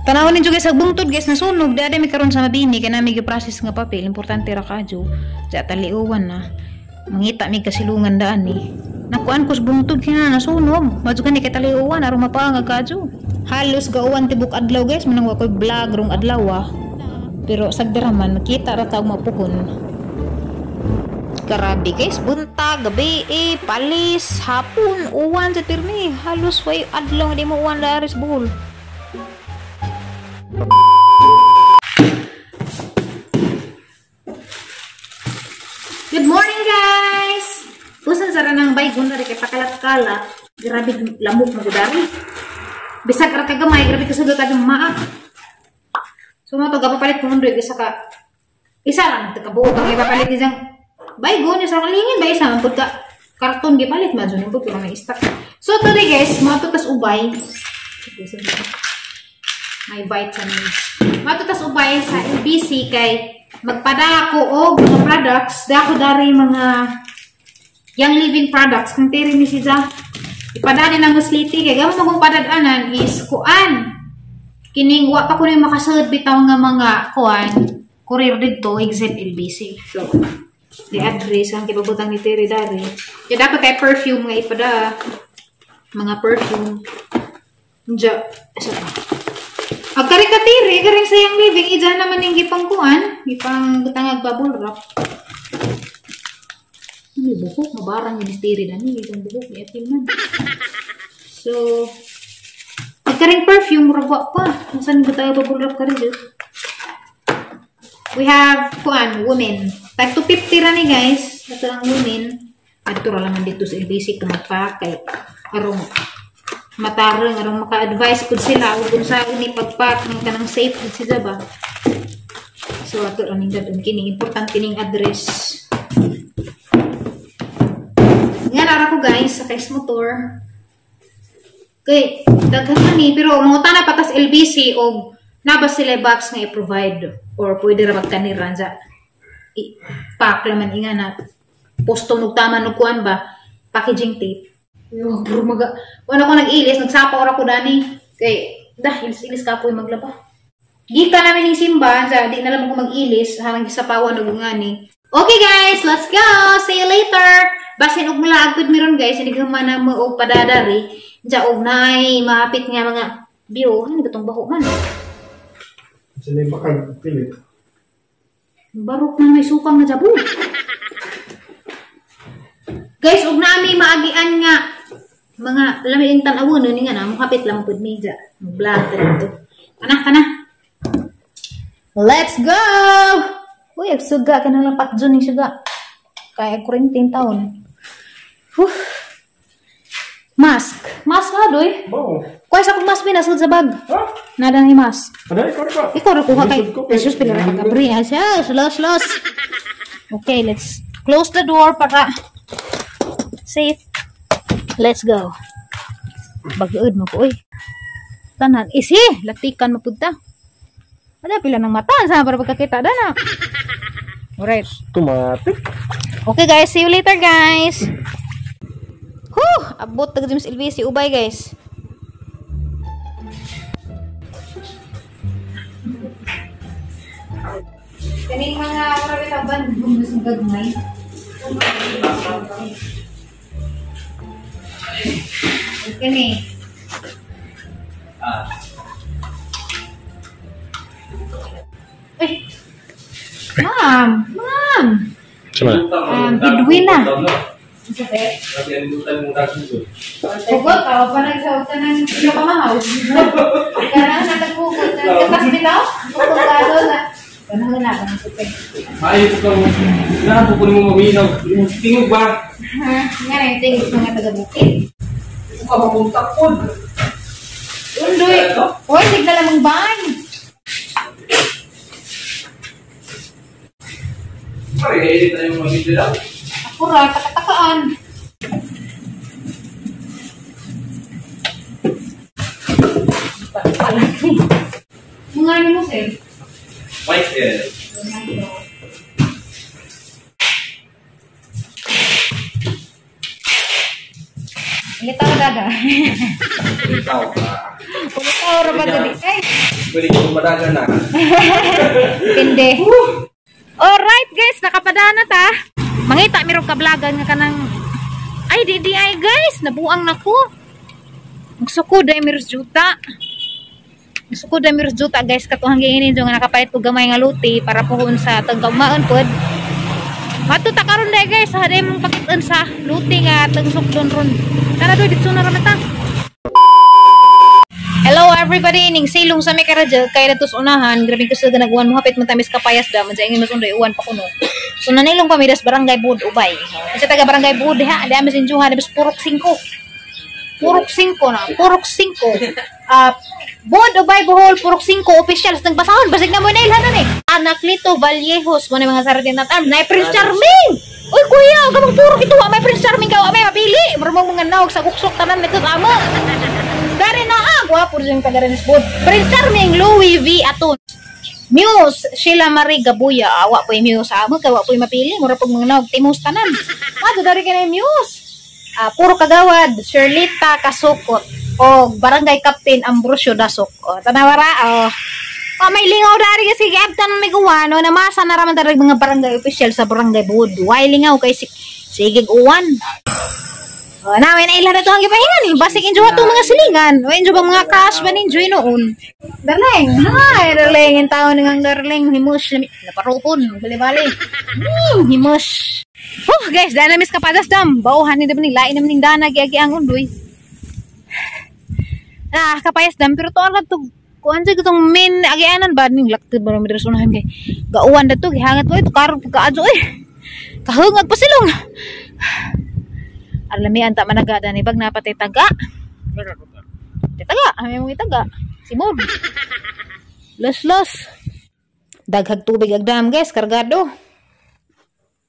Tanawon ninyo guys, bungtod guys nasunog. Di mi karon sa mabini kay nami gi-process nga papel. Importante ra kadyo. Sa taliuwan na. Mangita mi kasilungan daan ni. Nakuan ko sa bungtod kay na nasunog. Madyo gani kay taliuwan aron mapaangag kadyo. Halos gauwan tibok adlaw guys, manang wa koy vlog rong adlaw ah. Pero sagdara man makita ra ta og mapuhon. Grabe guys, buntag, gabi, eh, palis, hapon, uwan sa pirmi. Halos way adlaw di mo uwan diri sa Bohol. Good morning guys! Pusan sara ng baygon dari kay pakalat-kalat. Grabe lamok mo dari. Bisag ra ka gamay, grabe kasuga ka maak. So mo to gapapalit ko mundoy isa ka. Isa lang ka buo kang ipapalit ni jang baygon sa kalingin ba isa man pud ka karton gipalit man jud pud mga stock. So today guys, mo tas ubay. May vitamins. Matutas ubay sa LBC kay magpadako og mga products, dako dari mga Young Living products kung tiri ni siya. Ipadani nang musliti kay gamo magong padad-anan is kuan. Kining wa pa kuno makasud bitaw nga mga kuan courier didto except LBC. So the address ang gibabutang ni tiri dari. Kaya dapat kay perfume nga ipada. Mga perfume. Diya, isa pa. Agkari-katiri, karing sa Young Living, ija naman yung gipang kuan, gipang butangag bubble wrap. May buhok, mabarang yung tiri na ni, itong buhok, may atin man. So, agkaring perfume, murag pa. Nasaan yung butangag bubble wrap ka rin, dito? We have, kuan, women. Tag 250 ra ni guys. Ito ang women. Adto ra lang dito sa LBC kumagpa, kay arong matarong arong maka-advise pud sila ug kung sa ni pagpack ng kanang safe pud sila ba. So ato ra ning dadon kini importante ning address. Nga nara ko guys sa kay motor. Kay daghan man ni pero mangutana pa tas LBC og naba sila box nga i-provide or pwede ra magkaniran sa i-pack laman inga na posto og tama og kuan ba packaging tape. Yo, bro, maga. Wala ko nag-ilis, nagsapaw ra ko dani. Kay dahil ilis ka po'y maglaba. Gika namin ning simba, sa di na lang ko mag-ilis, harang gisapawan og ngani. Okay guys, let's go. See you later. Basin og mulaag pud meron guys, hindi man na mo og padadari. Diya og nay mahapit nga mga bio, ano ba tong baho man? Sila pa kay Philip. Barok na may sukang nga jabo. Guys, og nami maagian nga mga lami yung tan-awon ni nga na mohapit lang pud mi dya. Mag-vlog ta dito. Kana kana. Let's go. Uy, ag suga kanang lapat jud ning suga. Kay quarantine taon. Huh. Mask. Mask ha doy. Oh. Kuha sa akong mask binasud sa bag. Ha? Nada ni mask. Ano ikaw ra? Ikaw ra kuha kay Jesus pila ra ka abri. Asya, los los. Okay, let's close the door para safe. Let's go. Bagood mo ko, oy. Tanan, isi, latikan mo pud ta. Ada pila ng mata sa para pagkakita dana. Alright. Automatic. Okay guys, see you later guys. Huh, abot tag James LBC ubay guys. Kaning mga mura bitaban bumos ng gagmay. Kini. Ah. Eh. Ma'am, ma'am. Edwina. Hugot, aw pa nagsaw ka ng pinapamahaw. Kanang natakugot na katas bitaw. Hugot na. Kanang na kanang supay. Ay, ito mo. Napupunin mo maminaw. Tingog ba? Ha, nga na yung tingog mga taga-bukid. Ito ka mapunta po. Undoy. Uy, signal lamang ban. Pare, edit na yung mga video lang. Ako ra, takatakaan. Palaki. Mga ano mo, sir? Michael. Ulitaw daga. Ulitaw ka. Ulitaw ra ba gabi? Ay. Pwede ko madagan na. Pinde. Alright guys, nakapadana ta. Mangita mirong kablagan nga kanang ay di ay guys, nabuang nako. Magsukod ay miros juta. Magsukod ay miros juta guys, katuhang giinin nga nakapalit og gamay nga luti para puhon sa tagkaugmaon pod. Mato ta karon day guys, haday mong pakiton sa luti nga tagsukdon ron. Tara doy didto na ra man ta. Hello everybody, ning silong sa mi karadyo kay datos unahan, grabe kusog nagwan mo hapit man tamis kapayas da, man sa ingin mas unday uwan pa kuno. So nanilong pa mi das barangay Buod Ubay. Kasi taga barangay Buod ha, di amis injuha, di purok 5. Purok 5 na, purok 5. Buod Ubay Bohol, purok 5 official sa basahon, basig na mo na ilhanan eh. Anacleto Vallejos, mo na mga saratin natin, na Prince Charming. Uy kuya, gamang purok ito, may Prince Charming ka, may mapili. Murmong mga naog sa kuksok tanan nito amo. Dari na gwapo rin taga rin Buod. Prince Charming Louis V Aton. Muse Sheila Marie Gabuya, awa po yung Muse amo kay wa po mapili, mura pag mga naog timos tanan. Adto dari kay Muse. Puro kagawad Shirlita Kasukot o Barangay Captain Ambrosio Dasok. O tanawara o. Oh, may lingaw dari kasi giabtan may guwan o namasa na raman dari mga barangay official sa Barangay Buod. Way lingaw kay sigig uwan. Oh, na may naila na to ang gipahingan eh. Basig enjoy atong mga silingan. O enjoy bang mga cash ba enjoy noon. Darling, hi darling, in taon ngang darling himus naparupon, bali-bali. Himus. Oh, guys, dana mis kapadas dam. Bauhan ni dam ni lain naman ning dana giagi ang undoy. Ah, kapayas dam pero to arad to kuan jud tong main agianan ba ning laktod ba mi diri unahan kay gauwan dato gihangat ko ito karon pagkaadyo eh. Kahungag pa silong. Arlami anta managada ni bag napatay taga. Taga, ami mong itaga. Simod. Los los. Daghag tubig agdam guys, kargado.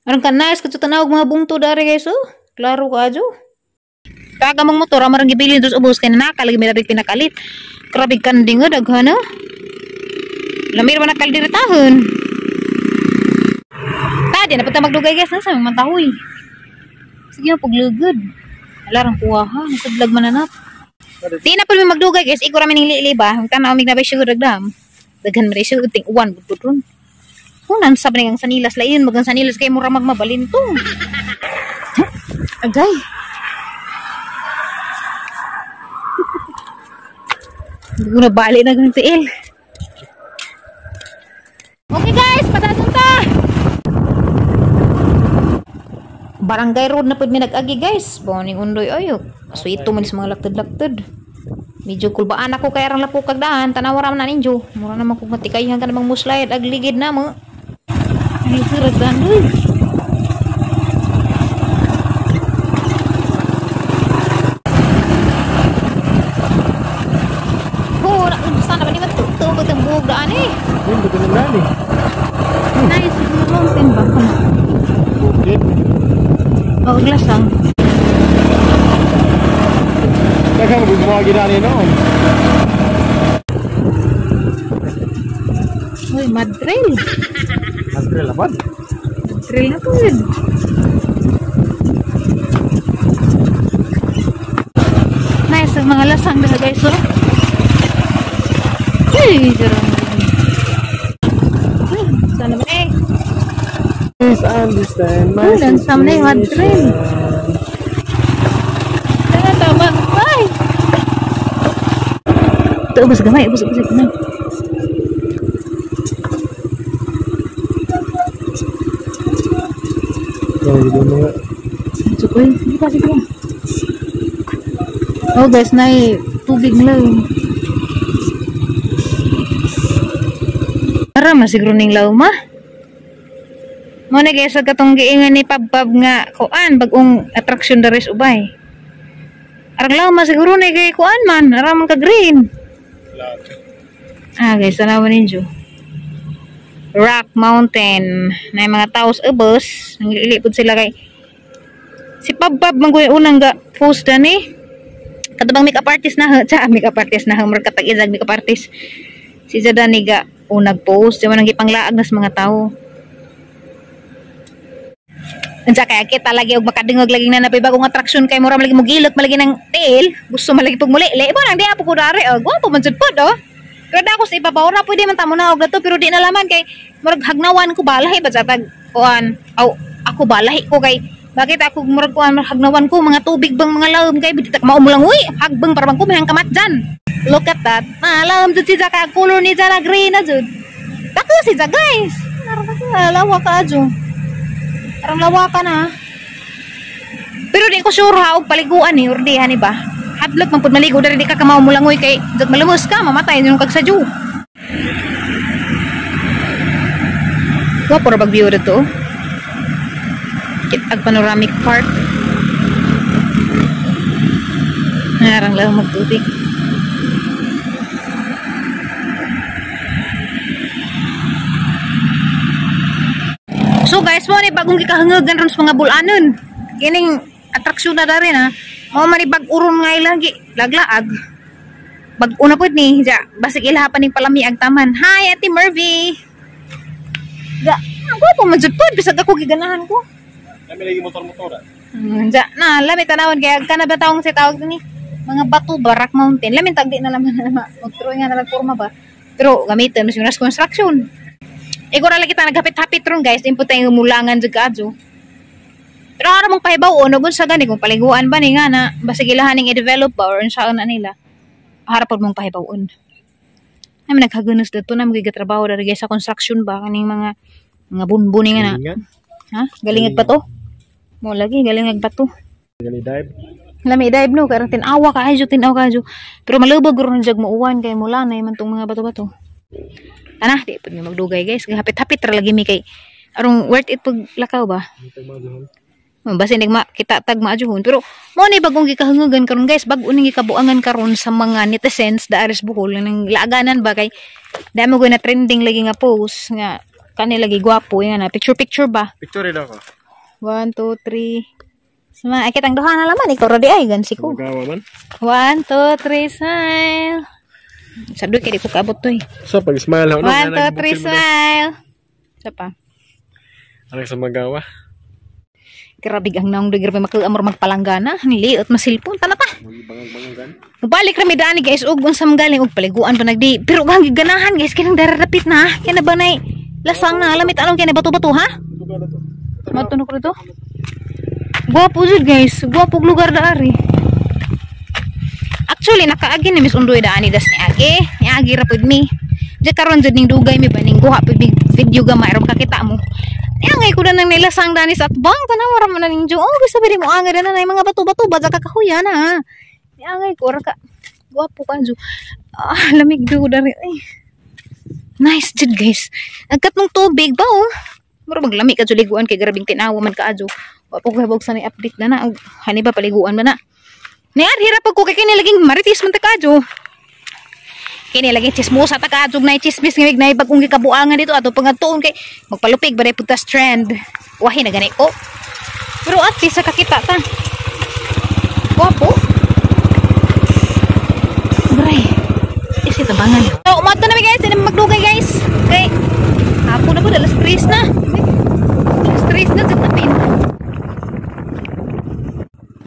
Aron ka nice kadto tanawag mga bungto dari guys oh. Klaro kaadyo. Taga mong motor amarang gibilin dos ubos kay nanaka lagi mi pinakalit. Grabe kanding oh daghan oh. Lamir man nakaldiritahon. Tadi na punta magdugay guys, nasa man tahoy. Sige paglugod. Alarang kuha ha, nasa vlog man na. Di na pud mi magdugay guys, iko ra mi ning lili ba. Tan-aw mig nabay sugod dagdam. Daghan man sugod ting uwan bud ron. Kunan sab ning ang sanilas lain, magang sanilas kay mura magmabalintong. Agay. Hindi ko na bali na ganun tiil. Okay guys, pataton ta. Barangay road na pud mi nag-agi guys. Boning undoy ayo. Sweeto man sa mga laktod-laktod. Medyo kulbaan ako kay arang lapok kag daan, tanawa ra man na ninyo. Mura naman kung matikayan ka namang muslide ag ligid na mo. Ay surag daan doy. Ho, na sana ba ni matuto ba tang buhok daan eh. Hindi ko na eh. Nice mountain ba ko na. Bukid. Oh, glass lang. Daghang mga ginani noon. Uy, madrill. Madrill abad. Madrill na po yun. Nice ang mga lasang na guys, oh. Uy, jarang. Sana man eh. Please understand my situation. Uy, madrill. Tama, tama. Ay! Ito, ubos gamay, ubos, ubos gamay. Oh guys, nay tubig lang. Ara man siguro ning lawma. Mo na guys, sa katong giingon ni Pabpab nga kuan bag-ong attraction diri sa Ubay. Arang lawma siguro ni kay kuan man, ara man ka green. Ah guys, tanawa ninyo. Rock Mountain. Na mga tao sa ubos, nanglilipod sila kay si Pabpab man kuy unang ga post dani. Katubang makeup artist na, cha makeup artist na, murag katag-izag makeup artist. Si Jadani ga unag post, di man ang gipanglaag nas mga tao. Unsa kaya kita lagi og makadungog lagi na napay bagong attraction kay mura malagi mo gilot malagi ng tail, gusto malagi pug muli. Mo nang diha po ko dari, oh, gwapo man jud pod oh. Pero dako sa ibabaw ra pwede man ta mo naog dato pero di na laman kay murag hagnawan ko balahi ba sa tag kuan. Aw ako balahi ko kay bakit ako murag kuan hagnawan ko mga tubig bang mga lawom kay bitak mao mo lang uy hagbang para bang ko mahang kamat dyan. Look at that. Ah, lawom jud si Jaka color ni Jana green na jud. Dako si Ja guys. Lawa ka adyo. Arang lawa ka na. Pero di ko sure ha og paliguan ni or di hani ba. Hadlok man pud maligo diri di ka kamaw mulangoy kay jag malumos ka mamatay yung kag sadyo. Wa puro bag view dito. Kitag panoramic park. Narang lang magtubig. So guys, mo ni bagong gikahangagan ron sa mga bulanon. Kining atraksyon na dari na. Mao man ni bag-uron nga ilang laglaag. Bag-o na pud ni ja, basig ilaha pa ning palamiag taman. Hi Ate Mervy. Ja, ang gwapo man jud pud bisag ako giganahan ko. Lami lagi motor-motor. Ja, na lami tanawon kay kana ba tawong sa tawag ni mga bato ba Rock Mountain. Lami tag di na laman na magtro nga na porma ba. Pero gamiton mas yung construction. Ikaw ra lagi ta naghapit-hapit ron guys, input tayong mulangan jud kaadyo. Pero ara mong pahibaw o nagun sa gani kung paliguan ba ni nga na basig ilahan ning i-develop ba or unsaon na nila. Harap pod mong pahibaw-on. Ay man naghagunos dito na magigatrabaho diri guys sa construction ba kaning mga bunbun ni nga na. Ha? Galingag pa to? Mo lagi galingag pa to. Gali dive. Lami dive no karang tin-awa ka adyo, tin-awa ka adyo. Pero malubog ron jag muuwan kay mula na man tong mga bato-bato. Tana, di pud mi magdugay guys. Hapit-hapit ra lagi mi kay arong worth it pag lakaw ba. Basin nagma kita tag maadyohon pero mo ni bagong gikahangagan karon guys, bag-o ning gikabuangan karon sa mga netizens daaris Bohol nang laaganan ba kay damo ko na trending lagi nga post nga kani lagi gwapo nga na picture picture ba. Picture daw ko. 1 2 3. Sama ay kitang duha na laman ikaw ra di ay gansi ko. Magawa man. 1 2 3 smile. Sa duy kay di ko kaabot toy. Sa pag smile ha. 1 2 3 smile. Sa pa. Ano sa magawa? Grabe ang naong doy, grabe makaamor magpalanggana, niliot masilpon tana ta. Balik rami dani guys og unsa man galing og paliguan pa nagdi. Pero ang giganahan guys kinang dararapit na. Kina ba nay lasang na lamit anong kina bato-bato ha? Matunog ko dito. Gwapo jud guys, gwapo lugar daari. Actually nakaagi ni Miss Undoy daani das ni agi. Ni agi ra pud mi. Di karon jud ning dugay mi ba ning guha pud video gamay aron makakita mo. Angay ko na nang nilasang dani sa atbang tanaw ra man ning jo. Oh, gusto ba mo angay na nay mga bato-bato ba kakahuya na. Angay ko ra ka. Gwapo ka jo. Ah, lamig do dari. Ay. Nice jud guys. Agkat mong tubig ba oh. Mura maglami ka jud liguan kay grabing tinawa man ka adyo. Wa po ko habog sa ni update na na. Hani ba paliguan ba na? Niar hirap pag ko kay kini laging maritis man ta kadyo. Kini lagi chismosa ta kaadyo nay chismis nga nay bagong gikabuangan dito ato pangadtuon kay magpalupig ba day putas trend. Wahi na gani ko. Pero at least kakita ta. Gwapo. Bray. Isi tabangan. So umadto na mi guys, dinami magdugay guys. Kay hapon na po alas 3 na. Alas 3 na jud tapin.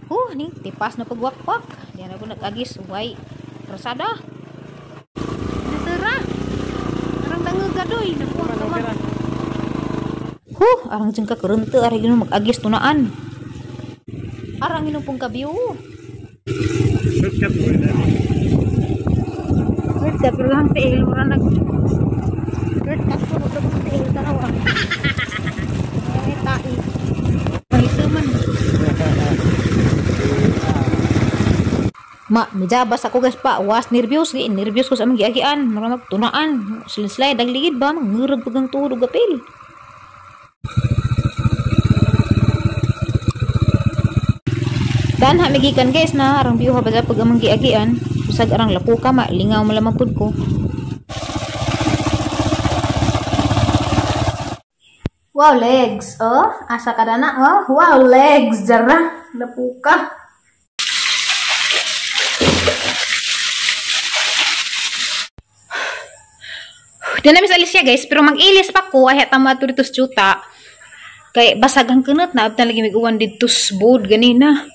Oh, ning tipas na pagwakwak. Di na ko nag-agis way krasada. Nasira. Arang dangog gadoy nakuha ka man. Huh, arang jeng ka kurente ari gino mag-agis tunaan. Arang inom pong kabiyo. Shortcut mo rin. Shortcut pero lang tiil mura nag shortcut ko mura tiil tanawa. Ay tai. Mahisuman. Ma, mijabas ako guys pa. Was nervyos, gi nervyos ko sa among giagian. Mura magtunaan. Slide ang ligid ba mangurag pag ang tuhod og apil. Dan ha migikan guys na arang view ha ba pag among giagian. Usag arang lapo ka ma lingaw malamang pud ko. Wow legs oh, asa ka na oh. Wow legs jara lapo ka. Di na mis alis siya guys, pero mag-ilis pa ko ay tama ato dito sa tiyuta. Kay basag ang kunot na abtan lagi mig-uwan dito sa board ganina.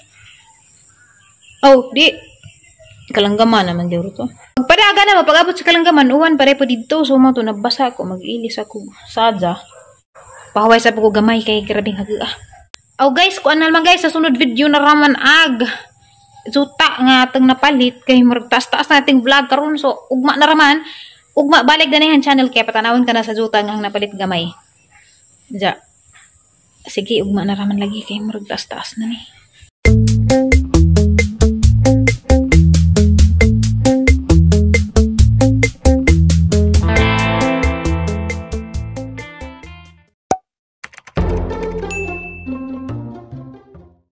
Oh, di kalanggama naman gyud to. Pagpadagan Pagdaga na mo, pag-abot sa kalanggaman, uwan pare po dito. So mo to nabasa ko, mag-ilis ako sadya. Pahuway sa ko gamay kay grabing haga. Oh guys, kuan na naman guys, sa sunod video na raman ag juta nga atong napalit kay murag taas-taas na ating vlog karon, so ugma na raman, ugma balik na channel kay patanawon ka na sa juta nga ang napalit gamay. Ja. Sige, ugma na raman lagi kay murag taas-taas na ni.